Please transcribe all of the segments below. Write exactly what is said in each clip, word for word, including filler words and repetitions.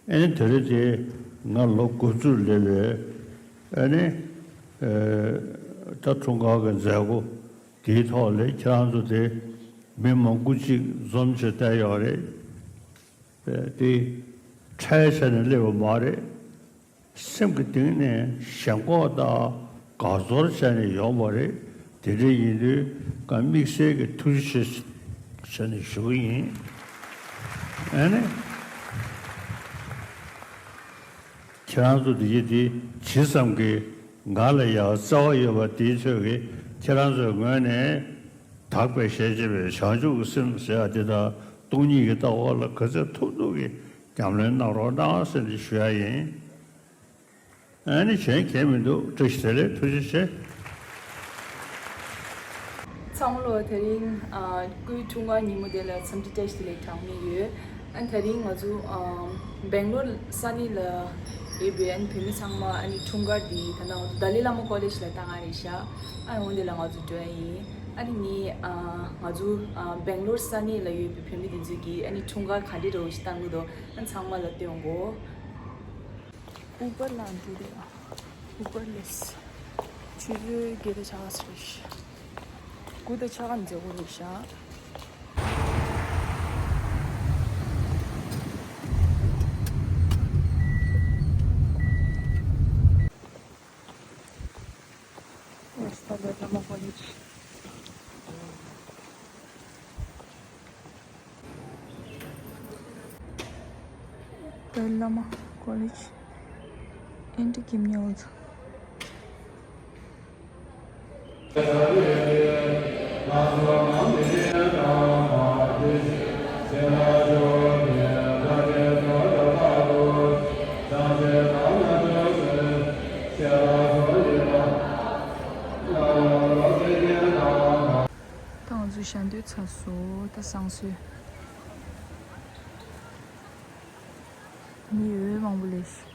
ཨ་ནི་དེ་རིང་དེ་ང་ལོ་དགུ་བཅུར་སླེབས་པའི་ཨ་ནི་ད་འཁྲུངས་སྐར་གྱི་མཛད་སྒོ་དེའི་ཐོག་ལ་ཁྱེད་རང་ཚོ་དེ་མི་མང་པོ་ཅིག་འཛོམས་བྱས་བསྡད་ཡོད་རེད། དེ་ཁྲལ་བྱས་ནས་སླེབས་པ་མ་རེད། སེམས་ཀྱི་གཏིང་ནས་ཞེན་ཁོག་དང་དགའ་ཚོར་བྱས་ནས་ཡོང་བ་རེད། དེ་འདྲ་ཡིན་དུས་ཀྱང་དམིགས་བསལ་གྱི་ཐུགས་རྗེ་ཆེ་ཞུ་ནས་ཞུ་གི་ཡིན། ཨ་ནི། ཁྱེད་རང་ཚོ་འདི་གི་འདི་ཇི་ཙམ་གྱིས་ང་ལ་ཡང་བརྩེ་བ་ཡོད་པ་དེའི་ཚོད་ཀྱིས་ཁྱེད་རང་ཚོའི་ངོས་ནས་དག་པའི་ཞལ་ལྕེ་བའི་བྱང་ཆུབ་ཀྱི་སེམས་ཟེར་ཡ་འདི་དང་སྟོང་ཉིད་ཀྱི་ལྟ་བ་ལ་ག་ཚོད་ཐུབ་ཐུབ་ཀྱིས་ཉམས་ལེན་གནང་རོགས་གནང་ཟེར་ནས་ཞུ་ཡ་ཡིན། ཨ་ནི་གཞན་གང་ཡང་མི་འདུག་བཀྲ་ཤིས་བདེ་ལེགས། ཐུགས་རྗེ་ཆེ། ཚང་མ་ལ་དེ་རིང་ཨ་སྐུའི་འཁྲུངས་སྐར་ཉིན་མོ་དེ་ལ་འཚམས་འདྲི་བཀྲ་ཤིས་བདེ་ལེགས་གྲངས་མེད་ཡོད། ཨ་དེ་རིང་ང་ཚོ་ཨ་སྦེང་ལོར་ས་གནས་ལ་ཡོད་པའི་ཨ་ནི་བོད་མི་ཚང་མ་ཨ་ནི་འཁྲུངས་སྐར་འདི་ད་ལྟ་ང་ཚོ་ཏཱ་ལའི་བླ་མ་ཀོ་ལེཇ་ལ་བཏང་ཡ་རེད་ཤག་ཨ་འོ་འདི་ལ་ང་ཚོ་འགྲོ་ཡ་ཡིན། ཨ་ནི་ངས་ཨ་ང་ཚོ་ཨ་སྦེང་ལོར་ས་གནས་ལ་ཡོད་པའི་བོད་མི་དེ་ཚོས་ཀྱིས་ཨ་ནི་འཁྲུངས་སྐར་ག་འདྲ་འདྲ་བོ་ཞིག་བཏང་གི་འདུག་ཨ་ཚང་མ་ལ་སྟོན་གོ། ཨུ་བར་ལ་འགྲོ་རེད། ཨུ་བར་ལས་ཆུ་ཚོད་བརྒྱད་དང་ཕྱེད་ཀ་ཙམ་རེད་ཤག་དགུ་དང་ཕྱེད་ཀ་མཛད་སྒོ་རེད་ཤག West Dalai Lama College. Dalai Lama College, Antique Muse. ད་ང་ཚོ་ཞལ་འདོན་ཚར་སོང་། ད་བསང་གསོལ། མི་ཡོད་མང་པོ་ལས།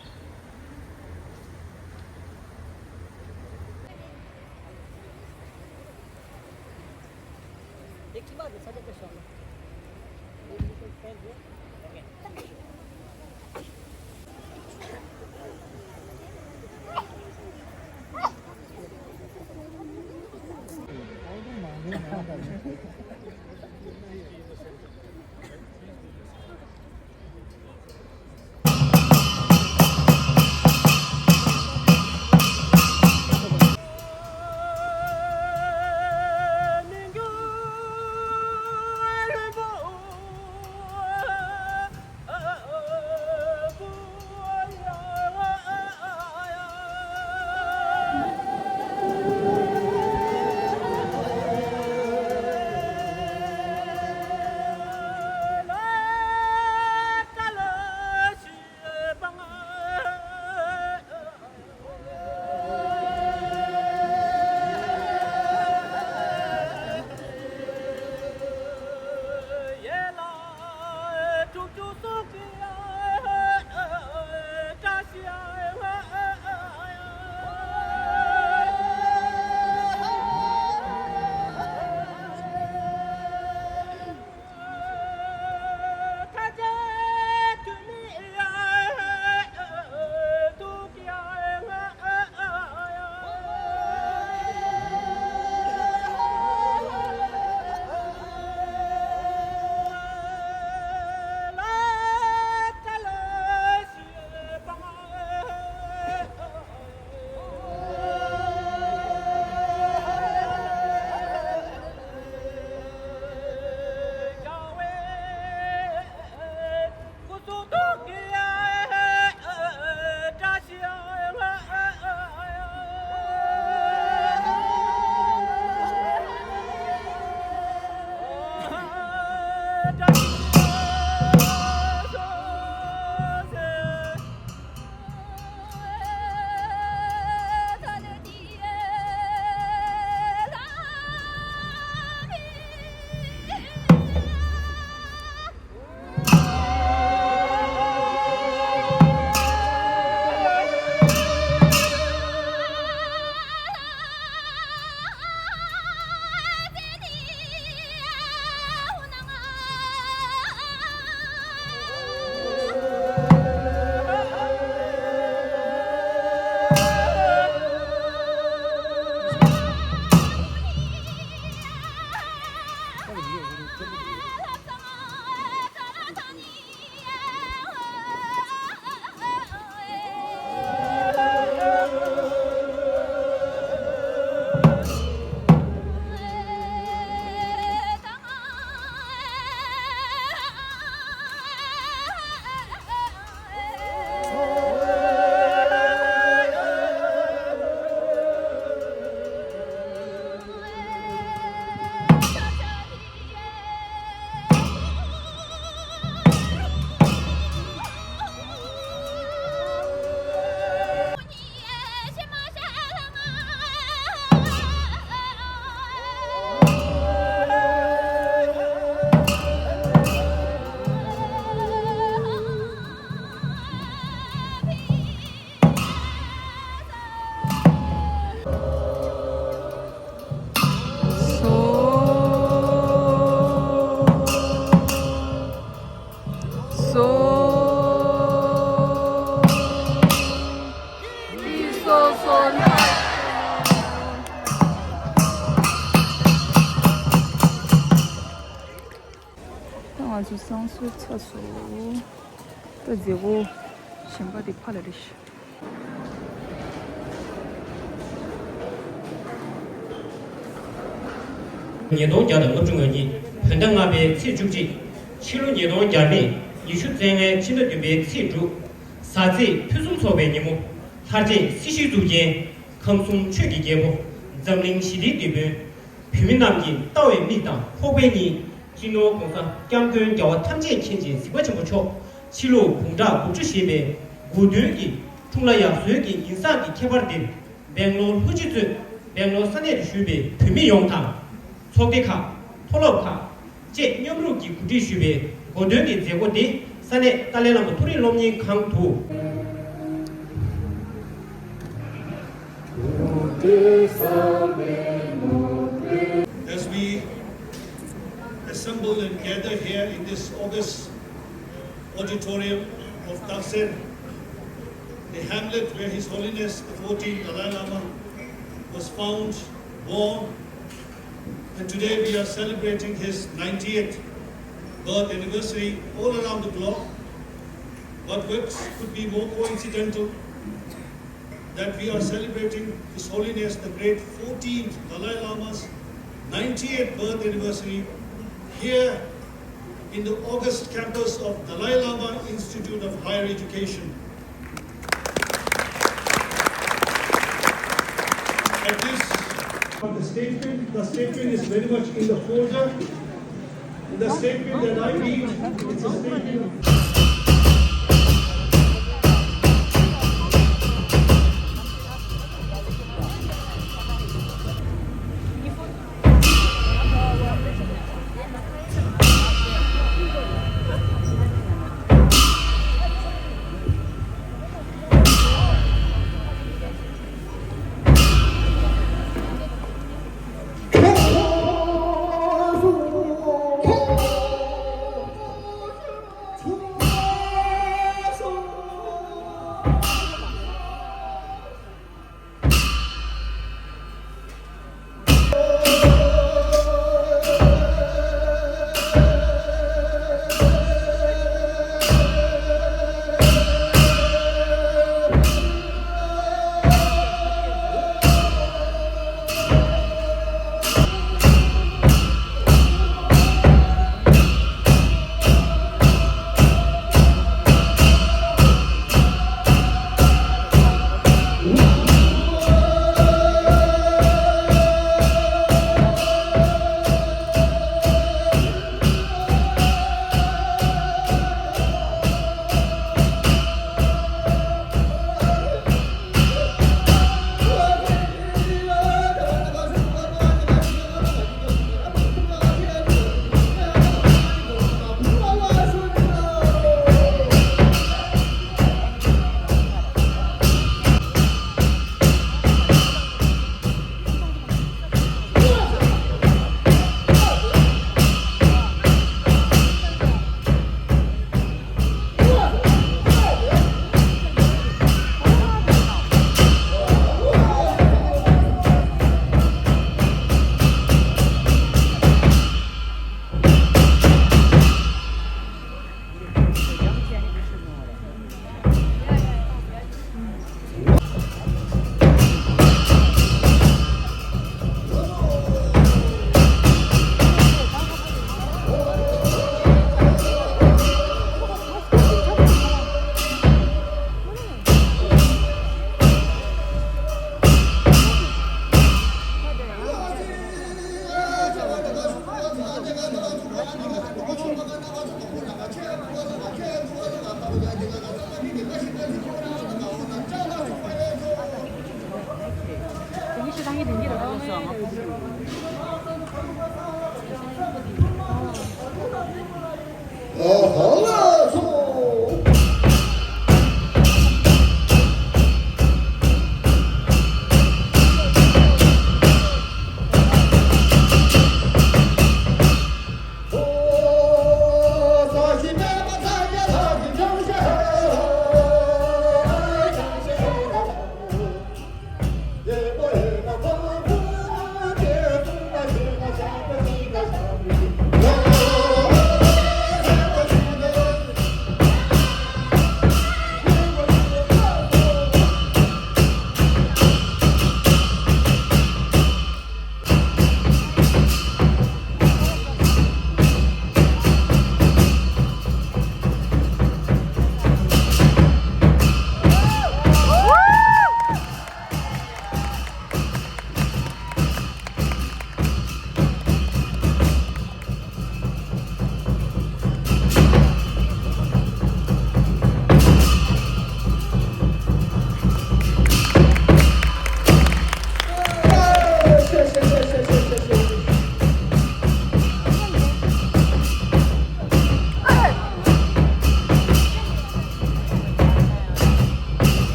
ང་ཚོ་བསང་གསོལ་ཚར་སོང་། ད་མཛད་སྒོ་གཞན་པ་དེ་ཕར་ལ་རེད་ཤག་ཉིས་སྟོང་བརྒྱ་དང་ལྔ་བཅུ་ང་གཉིས་བོད་ཟླ་ལྔ་པའི་ཚེས་བཅུ་གཅིག་ཕྱི་ལོ་ཉིས་སྟོང་བརྒྱ་མེད་ཉི་ཤུ་རྩ་ལྔའི་ཕྱི་ཟླ་བདུན་པའི་ཚེས་དྲུག་གཟའ་ཚེས་ཕུན་སུམ་ཚོགས་པའི་ཉིན་མོ། ལྷར་བཅས་སྲིད་ཞིའི་གཙུག་རྒྱན། ཁམས་གསུམ་ཆོས་ཀྱི་རྒྱལ་པོ། འཛམ་གླིང་ཞི་བདེའི་དེད་དཔོན། བོད་མི་རྣམས་ཀྱི་ལྟ་བའི་མིག་དང་ཁོག་པའི་སྙིང་། སྤྱི་ནོར་༸གོང་ས་༸སྐྱབས་མགོན་རྒྱལ་བ་ཐམས་ཅད་མཁྱེན་ཅིང་གཟིགས་པ་ཆེན་པོ་མཆོག་ཕྱི་ལུགས་དགུང་གྲངས་དགུ་བཅུ་བཞེས་པའི་དགུང་སྟོན་གྱི་འཁྲུངས་ལྷ་ཡར་སོན་གྱི་ཉིན་གཟའ་གི་ཁྱད་པར་འདིར། སྦེང་ལོར་ལྷོ་སྤྱི་གཙོས་སྦེང་ལོར་ས་གནས་དུ་བཞུགས་པའི་བོད་མི་ཡོངས་དང་། ཚོགས་སྡེ་ཁག་མཐོ་སློབ་ཁག་བཅས་མཉམ་རུབ་ཀྱིས་གོ་སྒྲིག་ཞུས་པའི་གོ་སྟོན་གྱི་མཛད་སྒོ་འདི་ས་གནས་ཏཱ་ལའི་བླ་མ་མཐོ་རིམ་སློབ་གཉེར་ཁང་དུ། As we assemble and gather here in this august auditorium of Taksen, the hamlet where His Holiness the fourteenth Dalai Lama was found, born, and today we are celebrating his ninetieth birth anniversary all around the globe. But what could be more coincidental that we are celebrating His Holiness the Great fourteenth Dalai Lama's ninetieth birth anniversary here in the august campus of Dalai Lama Institute of Higher Education. At this, the statement, the statement is very much in the folder. The statement that I read, it's a statement of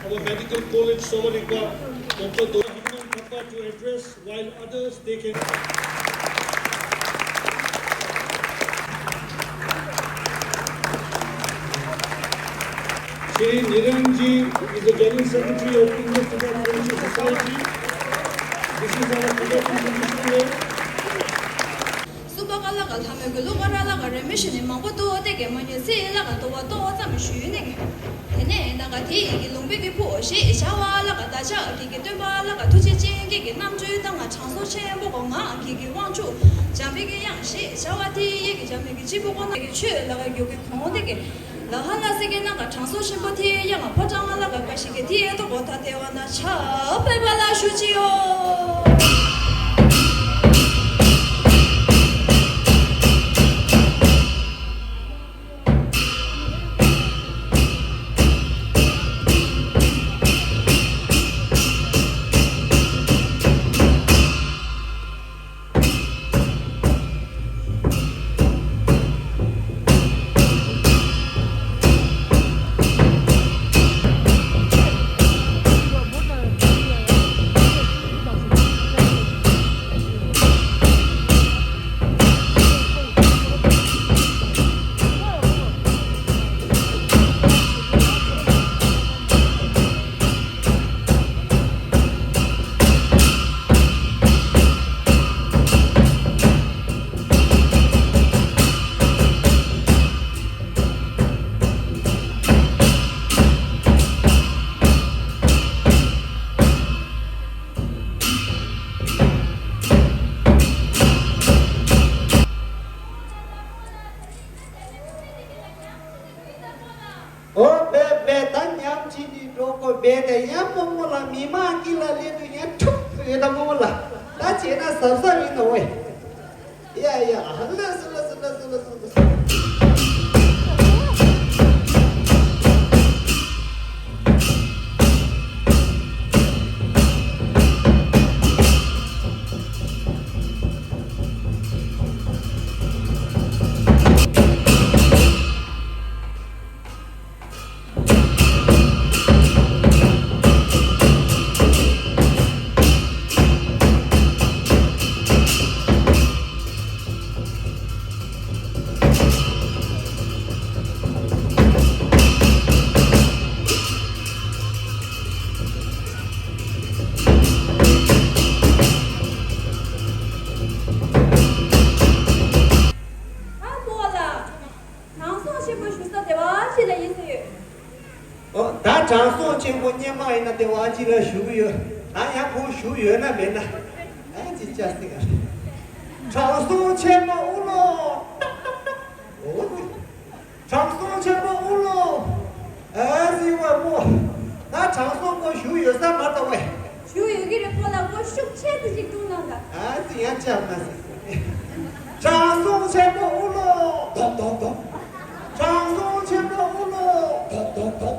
Our Medical College Samarika, Doctor Dohimnam Thapa to address while others they can. Shri Niranji is the General Secretary of English Tibet Friendship Society. This is our Tibetan traditional. གསུམ་པ་ཀ་ལ་ག་ལྷ་མོའི་གི་ལུག་པ་ར་ལ་ག་རེ་མི་ཤི་ནི་མང་པོ་ཏོ་ཏེ་གེ་མ་ཉེ་སི་ལ་ག་ཏོ་བ་ཏོ་ཙམ་ཞུས་ནི་གི། དེ་ནས་ན་ག་དེ་ཡི་གི་ལུང་པའི་གི་ཕུ་ཞེས་བྱ་བ་ལ་ག་ད་ཆ་གི་གི་སྟོན་པ་ལ་ག་ཐུགས་རྗེ་ཅན་གྱི་གི་རྣམ་འཕྲུལ་དང་ང་དྲང་སྲོང་ཆེན་པོ་གོ་ང་གི་གི་དབང་ཕྱུག་འཇམ་པའི་གི་དབྱངས་ཞེས་བྱ་བ་དེ་ཡི་གི་འཇམ་པའི་གི་སྤྱི་བོ་གོ་ན་གི་ཆོས་ལ་ག་གྱུར་གི་གོང་དེ་གི། ལ་ཧ་ལ་སེ་གེ་ན་ག་དྲང་སྲོང་ཆེན་པོ་དེ་ཡང་ཕོ་བྲང་ལ་ག་ཀ་ཞིག་གི་དེ་ཡེ་ཏོ་གོ་ཐ་དེ་བ་ན་ཆ་པེ་པ་ལ་ཞུ་ཅི་ཡོ། གྲོགས་པོ་རྦད་དེ་ཡང་རྨོ་མོ་ལ་མི་མང་དཀྱིལ་ལ་སླེབས་དུས་ཡང་འཁྲུག་ཡོད་ད་རྨོ་མོ་ལ་ད་བྱས་ན་གཟབ་གཟབ་ཡིན་ནོ་ཝེ། ཡ་ཡ་ལགས་སོ་ལགས་སོ་ལགས་སོ་ལགས་སོ་ལགས་སོ། ཨ་ཕོ་ལགས། དྲང་སྲོང་ཆེན་པོ་བཞུགས་ས་དེ་བ་ཅི་ལ་ཡིན་ཟེར་ཡོད། ཨོ་ད་དྲང་སྲོང་ཆེན་པོ་སྔོན་མ་ཡིན་ན་དེ་བ་ཅི་ལ་བཞུགས་ཡོད། ད་ཡང་ཁོང་བཞུགས་ཡོད་ན་མེད་ན། ཨ་ཅི་ཅག་སྲིད་ག་དྲང་སྲོང་ཆེན་པོ་ཨུ་ལོ། ཨོ། དྲང་སྲོང་ཆེན་པོ་ཨུ་ལོ། ཨ་ཟི་བ་མོ། ད་དྲང་སྲོང་པོ་བཞུགས་ཡོད་ས་མ་གཏོགས་བས། བཞུགས་ཡོད་ཀྱི་རེད། ཕོ་ལགས་པོ་ཤུགས་ཆེ་ཙི་ཅིག་བཏུང་གནང་ད། ཨ་ཙི་ཡང་བཅར་མ་ཟིན། དྲང་སྲོང་ཆེན་པོ་ཨུ་ལོ། དོག་དོག་དོག་དྲང་སྲོང་ཆེན་པོ་ཨུ་ལོ། དོག་དོག་དོག་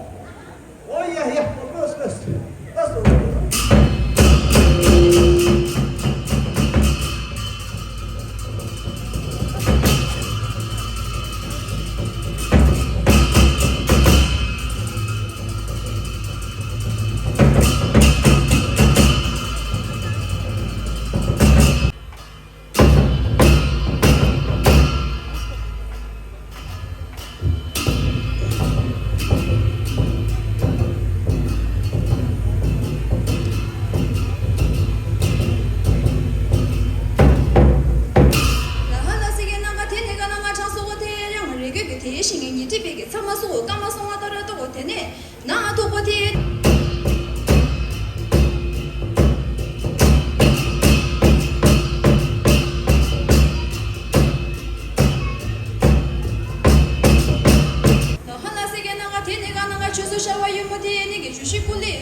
ཨོ་ཡ་ཡ། ལགས་སོ་ལགས་སོ་ལགས་སོ། ལ་ཧ་ལ་སི་གེ་ན་ག་དེ་ནི་ག་ན་ང་དྲང་སོ་གོ་དེ་རང་རེ་གོས་ཀྱི་དེ་ཤིང་གི་ཉི་ཏི་པེ་གི་ཚ་མ་སོ་གོ་ཀ་མ་སོ་ང་ཏ་ར་ཏོ་གོ་དེ་ནི། ན་ཐུག་པོ་དེ། ཧ་ན་སེ་གེ་ན་ང་དེ་ནི་ག་ན་ང་ཆུ་སུ་ཤ་བ་ཡུ་མོ་དེ་ནི་གི་ཆུ་ཤི་ཀུ་ལི།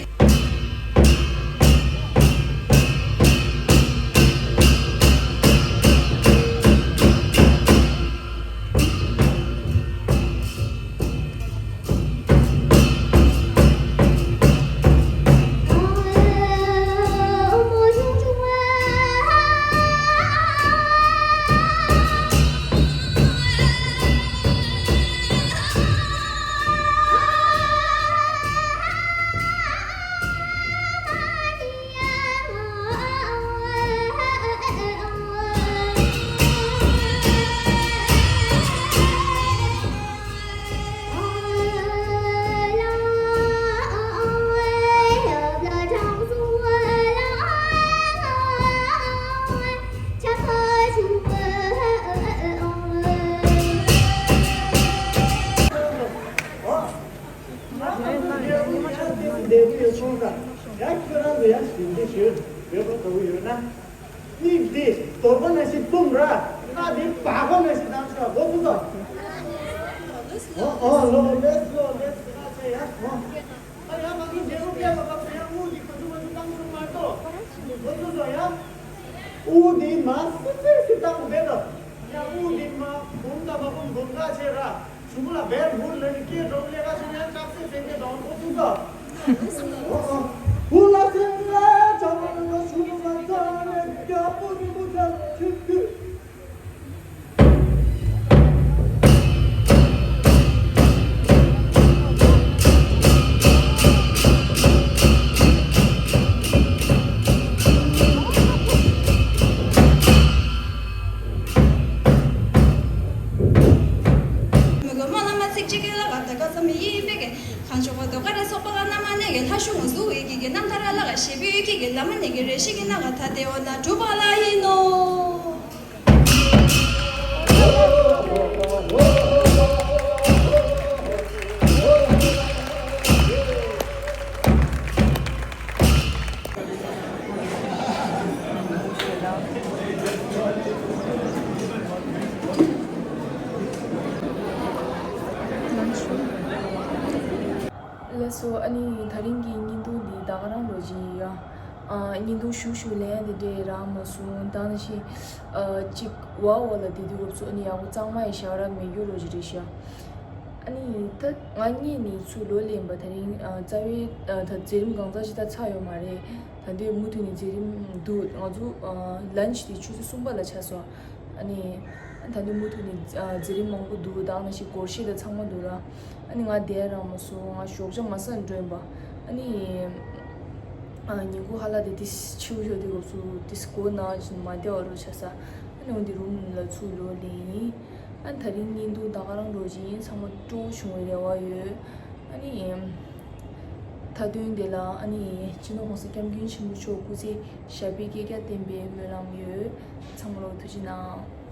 ཡང་ཁྱོད་རང་ཚོ་ཡང་ཞིབ་འཇུག་ཞུས་ཡོད་པ་ག་བོ་ཡོད་ན། གཉིས་འདི་དོར་པ་ན་ཞིག་བཏུམ་ར། ལྔ་འདི་སྦག་པ་ན་ཞིག་བཏང་ཤོག་སྒོ་ཕུག་ཏོ། ཨོ་ཨོ་ལོ་ལེས་ལོ་ལེས་ལ་ཆེ་ཡ་ཨོ། ཨ་ཡ་ང་ཚོ་རྒྱལ་པོ་སྐྱེས་པ་སྐབས་སུ་ཡང་དངུལ་འདི་ག་ཚོད་ག་ཚོད་བཏང་ཤོག་མ་གཏོགས། སྒོ་ཕུག་ཏོ་ཡ། དབུ་འདི་མ་སི་སི་སི་བཏང་བསྡད་དོ། ཡ་དབུ་འདི་མ་འབུམ་དང་མ་འབུམ་འབུམ་ཁ་ཆེ་ར། གཞུང་ལ་བེར་འབུར་ལ་ནི་སྐད་སྒྲོག་ལས་ཀ་བྱེད་ན་ཀག་སེ་སེ་སྐད་སྒྲོག་ཁོ་ཐུག་ག་ཧུ་ལ་སེ་ལ་གྲང་མོ་ལ་གཞུང་ལ་ཚ་ནས་རྒྱ་པོ་རིན་པོ་ཆེ་ལ་ཁྲིད་དུས། མི་གོ་མ་ལ་མ་ཚིག་གཅིག་གི་ལ་བ་ད་ག་ཙམ་ཡིན་པས་གང་ཆོག་པ་དོ་ག་རེ་སོགས་པ་ག་ན་མ་ནས་གི་ལྷ་ཤུ་ངོ་སུ་ཝེ་གི་གི་རྣམ་ཐར་ལ་ག་ཞེ་བུའི་གི་གི་ལ་མ་ནས་གི་རེ་ཞིག་གི་ན་ག་ད་དེ་འོ་ན་གྲུབ་པ་ལ་ཡིན་ནོ། ལགས་ སོ་ཨ་ནི་དེ་རིང་གི་བརྙན་ཐུང་འདི་ད་ག་རང་འགྲོ་བཞིན་ཡོད། ཨ་བརྙན་ཐུང་ཞུ་ཞུ་ལེན་དེ་འདྲས་རག་མ་སོང་། ད་ནང་བཞིན་ཨ་གཅིག་ཝའོ་ཝའོ་ལ་བསྡད་དུས་སྐབས་སུ་ཨ་ནི་ཡག་པོ་གཙང་མ་ཡི་ཞབས་ར་མེད་རྒྱུ་རོ་ཅིག་རེད་ཤག་ཨ་ནི་ད་ང་གཉིས་ནས་ཚུར་ལོག་ལེན་པ་དེ་རིང་ཨ་རྩ་བའི་ཨ་ད་མཛད་རིམ་གང་ཙམ་ཞིག་ད་ཚར་ཡོད་མ་རེད། ད་དུང་མུ་མཐུད་ནས་མཛད་རིམ་འདུག་ང་ཚོ་ཨ་ལན་ཆི་དེ་ཆུ་ཚོད་གསུམ་པ་ལ་ཆགས་སོང་། ཨ་ནི་ད་དུང་མུ་མཐུད་ནས་ཨ་མཛད་རིམ་མང་པོ་འདུག་ད་ནང་བཞིན་སྒོར་གཞས་དང་ཚང་མ་འདུག་ར། ཨ་ནི་ང་བསྡད་རག་མ་སོང་། ང་ཞོགས་ཇ་མ་ཟ་འགྲོ་ཡིན་པ། ཨ་ནི་ཨ་ཉིན་གུང་ཧ་ལ་དེ་ཏིས་ཆིའུ་ཤོ་དེ་སྐབས་སུ་ཏིས་གོ་ན་ཅིན་མ་བདེ་བ་རུ་ཆགས་ས། ཨ་ནི་འོན་ཏེ་རུམ་ལ་ཚུར་ལོག་ལེན་ཡིན། ཨ་ནི་དེ་རིང་བརྙན་ཐུང་ད་ག་རང་འགྲོ་བཞིན་ཡིན། ཚང་མ་སྤྲོ་བོ་བྱུང་བའི་རེ་བ་ཡོད། ཨ་ནི་མཐའ་དོན་དེ་ལ་ཨ་ནི་སྤྱི་ནོར་༸གོང་ས་༸སྐྱབས་མགོན་ཆེན་པོ་མཆོག་སྐུ་ཚེ་ཞབས་པད་བསྐལ་བརྒྱར་བརྟན་པའི་སྨོན་ལམ་ཡོད། ཚང་མ་ལ་ཐུགས་རྗེ་གནང་།